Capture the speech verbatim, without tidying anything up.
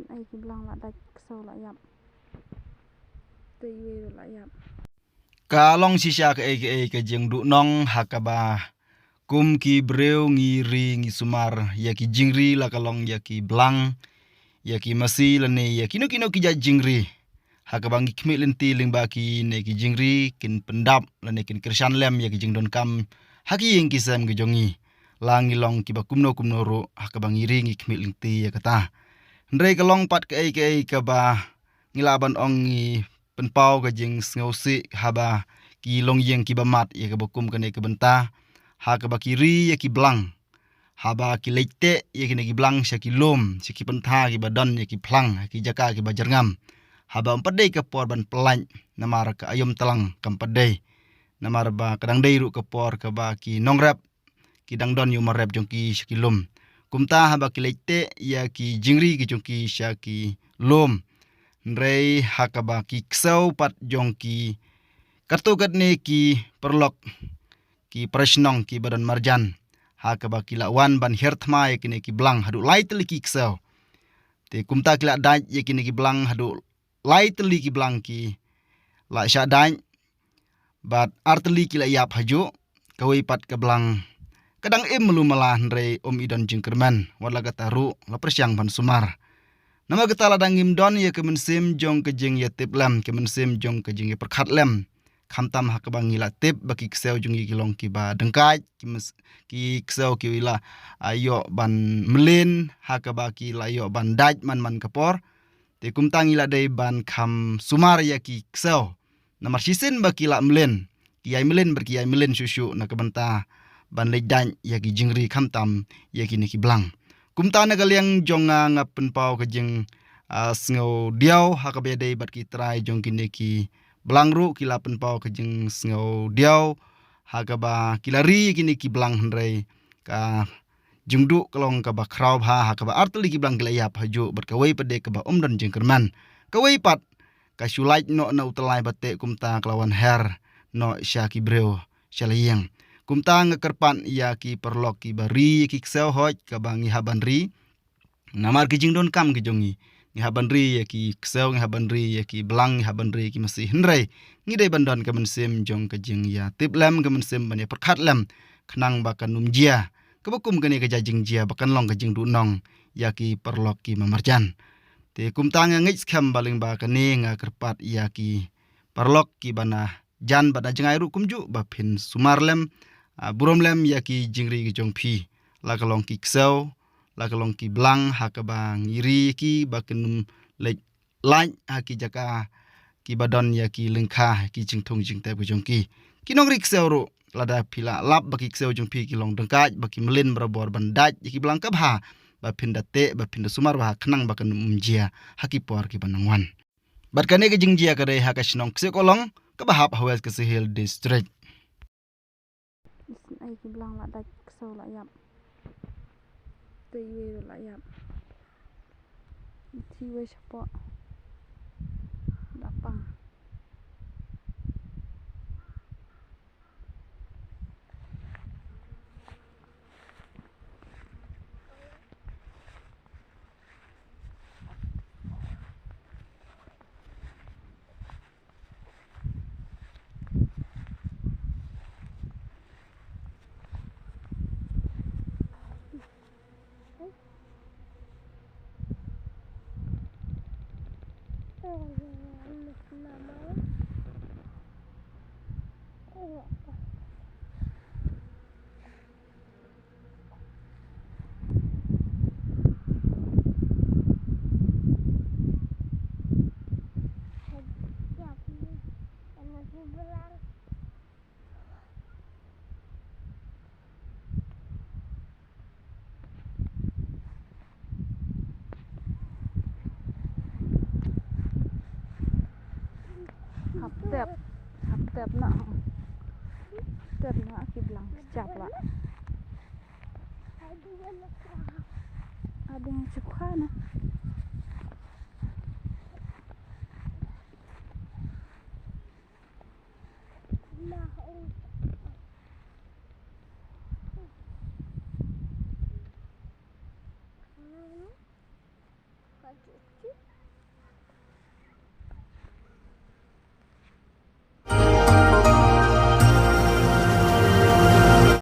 Ai ki blang la dait, ksew la ïap. Te iwei ruh la ïap. Ka long shisha kaei kaei ka jingduhnong ha kaba kum ki briew ngi ri ngi sumar ïa ki jingri, la ka long ïa ki blang, ïa ki masi lane ïa kino kino ki jait jingri. Ha kaba ngi khmih lynti lyngba kine ki jingri kin pyndap lane kin kyrshan lem ïa ki jingdonkam ha ki ïing ki sem ki jong ngi. La ngi long kiba kumno kumno ruh ha kaba ngi ri ngi khmih lynti ïa kata. Hynrei ka long pat kaei kaei kaba ngi lah ban ong ngi pynpaw ka jingsngewsih haba ki longïing kiba mad ïa kaba kum kane ka bynta, ha kaba ki ri ïa ki blang, haba ki leit teh ïa kine ki blang sha ki lum, sha ki pyntha kiba don ïa ki phlang, ha ki jaka kiba jyrngam. Haba ym pat dei ka por ban pyllait, namar ka aïom tlang kam pat dei. Namar ba ka dang dei ruh ka por kaba ki nongrep ki dang don ïa u marep jong ki sha ki lum. Kumta haba ki leit teh ïa ki jingri ki jong ki sha ki lum, hynrei ha kaba ki ksew pat jong ki katto katne ki paralok, ki para shnong kiba don marjan, ha kaba ki la wan ban hiar thma ïa kine ki blang haduh lai tylli ki ksew. Te kumta ki la dait ïa kine ki blang haduh lai tylli ki blang ki la shah dait, bad ar tylli ki la ïap hajuh. Kawei pat ka blang ka dang im malu mala hynrei um i don jingkyrmen, wat la kata ruh la pyrshang ban sumar. Namar kata la dang im don ïa ka mynsiem jong ka jingïatip lem, ka mynsiem jong ka jingïapyrkhat lem. Khamtam ha kaba ngi la tip ba ki ksew jong ngi ki long kiba dengkait, ki mes-, ki ksew ki la, ah, ïoh ban mlien, ha kaba ki la ïoh ban dait man man ka por. Te kumta ngi la dei ban kham sumar ïa ki ksew. Namar shisien ba ki la mlien, ki ïai mlien bad ki ïai mlien shuh shuh na ka bynta ban leit dait ïa ki jingri khamtam ïa kine ki blang. Kumta na ka liang jong nga nga pynpaw ka jing, ah, sngewdiaw ha kaba ïadei bad ki trai jong kine ki blang ruh ki la pynpaw ka jingsngewdiaw ha kaba ki la ri ïa kine ki blang hynrei ka jingduh ka long kaba khraw bha ha kaba ar tylli ki blang ki la ïap hajuh bad kawei pat de kaba um don jingkyrmen. Kawei pat ka shu lait noh na u tyllai ba teh kumta ka la wan her noh sha ki briew sha la ïing. Kumta nga kyrpad ïa ki paralok kiba ri ïa ki ksew hooid kaba ngi hap ban ri. Namar ki jingdonkam ki jong ngi, ngi hap ban ri ïa ki ksew, ngi hap ban ri ïa ki blang, ngi hap ban ri ïa ki masi hynrei ngi dei ban don ka mynsiem jong ka jingïatip lem, ka mynsiem ban ïapyrkhat lem, khnang ba kan ym jia kaba kum kane ka jait jingjia ba kan long ka jingduhnong ïa ki paralok kiba marjan. Te kumta nga ngeit skhem ba lyngba kane nga kyrpad ïa ki paralok kiba na jan bad na jngai ruh kumjuh ba phin sumar lem, ah, burom lem ïa ki jingri ki jong phi, la ka long ki ksew, la ka long ki blang, ha kaba ngi ri ïa ki ba kin ym leit lait ha ki jaka kiba don ïa ki lyngkha, ki jingthung jingtep ki jong ki. Ki nongri ksew ruh, lada phi la lap ba ki ksew jong phi ki long dengkait, ba ki mlien barabor ban dait ïa ki blang, ka bha ba phin da teh, ba phin da sumar bha khnang ba kan ym jia ha ki por kiba nang wan. Bad kane ka jingjia ka dei ha ka shnong Ksiuhkolong kaba hap ha West Khasi Hills District. Ai ki blang la dait, ksew la ïap. Te iwei ruh la ïap. Ithi wei shapoh. La pang. Hap tep, hap tep na. Tep na ki blang ki chap la. Ading chukha na. Aduh,